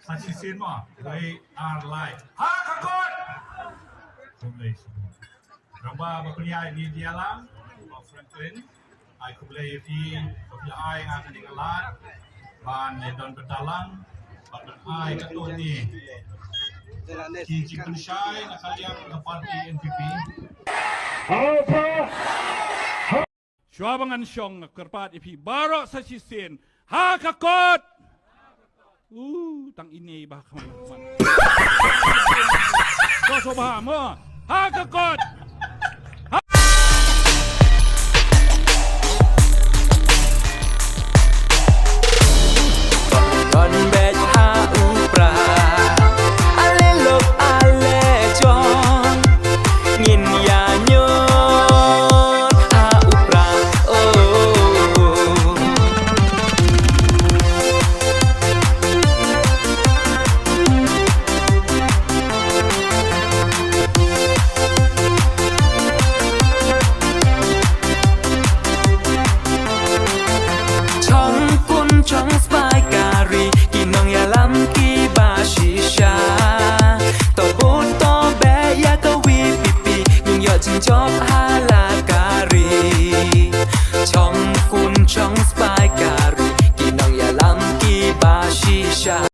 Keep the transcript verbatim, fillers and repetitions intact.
Sa shisien mo, wei ar lai. Ha ka kot! Khublei shibun. Rangbah ba pynïaid media lang, Franklin. Ai khublei ïa phi, ba phi la ai nga kane ka lad ban ïa don bynta lang, ban ai katto katne ki jingpynshai na ka liang ka party N P P. Shuwa ba ngan shong nga kyrpad ïa phi baroh sa shisien, ha ka kot! Uh, tang ine ba kham kham. Ko so ba mo. Ha ka kot. Ron bet ha u pra. Ale lok ale jong. Ngin ïa nyo. Ha u pra. Oh. Chong kun chong spy kari, ki nongïalam ki ba shisha. To bud to beh ïa ka V P P, ngin ïoh jingjop ha la kari. Chong kun chong spy kari, ki nongïalam ki ba shisha.